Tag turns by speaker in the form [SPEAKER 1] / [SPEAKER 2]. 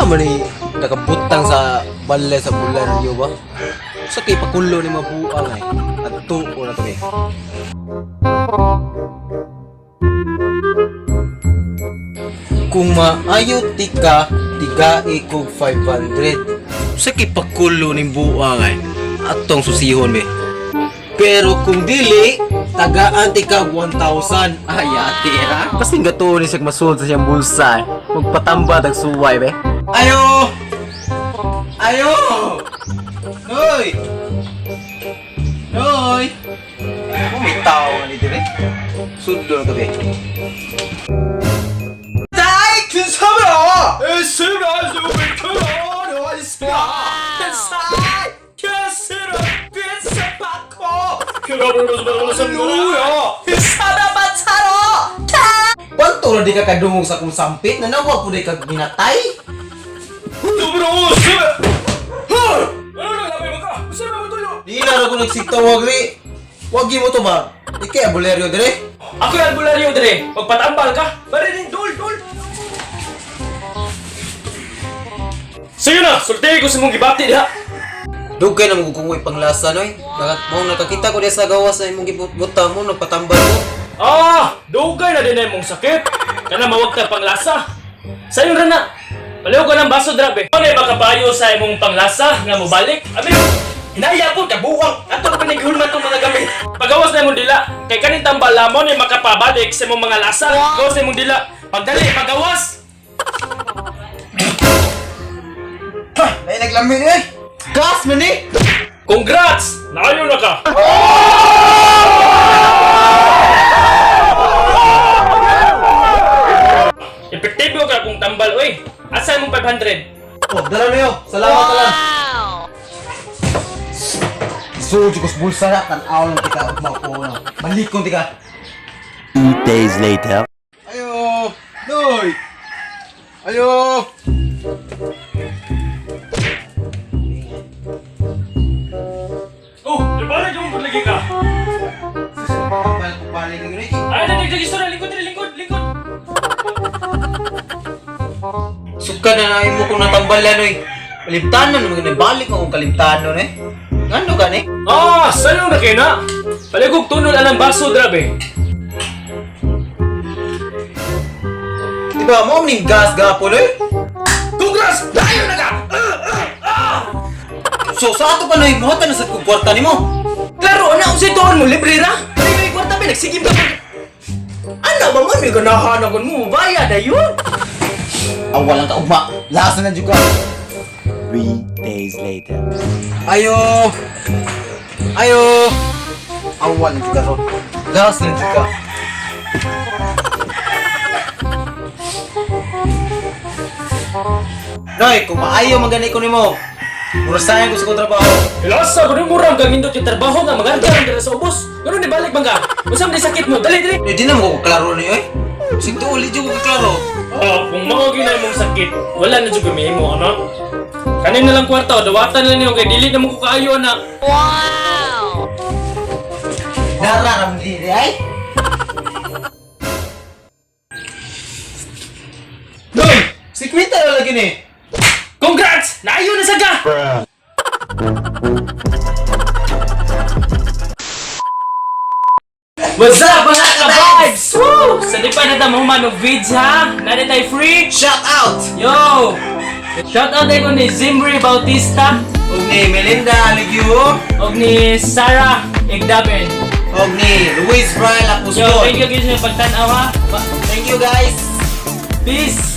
[SPEAKER 1] Man ni nakabutang sa balay sa bulan niyo ba? Sa kay pakulo ni mga buang ay. Adto ko na to eh. Kung maayo tika, tigai kog 500. Sa kay pakulo ning buang ay. Atong susihon be. Pero kung dili, tagaan tika 1,000. Ay, ate ha? Kasing gato ni siya masulod sa siyang bulsa. Magpatamba tag suway be. Ayo! Ayo! Noy! Noy! Oh, may tao nga dito be. Sudlo na to be. Tay! Kinsa Kwanto na di ka kadungog sa kong sampit? Nanawag po di ka ginatay? Di na ra ko nagsigtawag ri. Wagi mo to ba? Ikay abuleryo dire.
[SPEAKER 2] Ako yung albularyo dire. Magpatambal ka. Bari din, dol, dol. Sige na, sultihi ko sa mong gibati diha.
[SPEAKER 1] Dugay na mo kung panglasa noy. Naka, mo nakakita ko diya sa gawas sa imong gibutang mo nagpatambal mo.
[SPEAKER 2] Ah, dugay na din na imong sakit. Kana mawag ta panglasa. Sayo ra na. Paliw ko ng baso drabe. Ano makapayo sa imong panglasa nga mobalik? Abi, hinaya po ka buwang. Ato pa naghulman tong mga gamit. Pagawas na imong dila. Kay kaning tambala mo ni makapabalik sa imong mga lasa. Gawas na imong dila. Pagdali, pagawas.
[SPEAKER 1] Ha, nay naglamin eh. Gas man ni.
[SPEAKER 2] Congrats! Naayo na ka. Epektibo ka kung tambal, oy. Asa imong 500?
[SPEAKER 1] Oh, dala niyo. Salamat wow. Sulod ko sa bulsa na tan-aw lang tika ug mao na. Balik kong tika.
[SPEAKER 3] 2 days later.
[SPEAKER 1] Ayo! Noy! Ayo!
[SPEAKER 2] Oh, di ba yung lagi ka?
[SPEAKER 1] Balik ko ni.
[SPEAKER 2] Ay, dali, dali, sorry, lingkod, dali, lingkod, lingkod.
[SPEAKER 1] Suka na na imo kong natambalan oy. Kalimtanon naman gani balik akong kalimtanon eh. Ngano gani?
[SPEAKER 2] Ah, saan na kayo na? Paligog tunol anang baso, grabe.
[SPEAKER 1] Di ba mo ning gas gapon oy?
[SPEAKER 2] Congrats! Tayo na ka!
[SPEAKER 1] So sa ato pa noy mo na sa kong kwarta nimo.
[SPEAKER 2] Klaro, ana, kung tuon mo, libre ra. Libre kwarta, ba, nagsigim ka pa. Ano ba man, may ganahan ako mo, bayad ayun.
[SPEAKER 1] Aw walang kaugma. Lasa na jud ka.
[SPEAKER 3] 3 days later.
[SPEAKER 1] Ayo. Ayo. Awal na jud ka ron. Lasa na jud ka. Noy, kung maayo man gani ko nimo. Murasayan ko sa kong trabaho.
[SPEAKER 2] Ilasa, kuno murang kang hindot yung trabaho nga magarga ang dira sa ubos. Ganun ni balik bangga. Unsa man di sakit mo? Dali, dali.
[SPEAKER 1] Eh, di na mo ko klaro ni oy. Sigto ulit jud ko klaro.
[SPEAKER 2] Oh, kung mao gyud imong sakit, wala na jud mo, ano? Kanin na lang kwarta, dawatan lang niyo kay dili na mo ko kaayo ana.
[SPEAKER 1] Nararam diri ay. Noy, si Quinta na lagi ni.
[SPEAKER 2] Congrats! Naayo na sa ka! What's up mga ka-vibes? Woo! Sa di pa na ta mahuman og vids ha? Nari tayo free?
[SPEAKER 1] Shout out!
[SPEAKER 2] Yo! Shout out ko ni Zimri Bautista
[SPEAKER 1] Og ni Melinda Aligio,
[SPEAKER 2] og ni Sarah Igdaben.
[SPEAKER 1] og ni Luis Brian
[SPEAKER 2] Yo,
[SPEAKER 1] Lapuston.
[SPEAKER 2] thank you guys sa pagtan-aw ha.
[SPEAKER 1] Thank you guys.
[SPEAKER 2] Peace!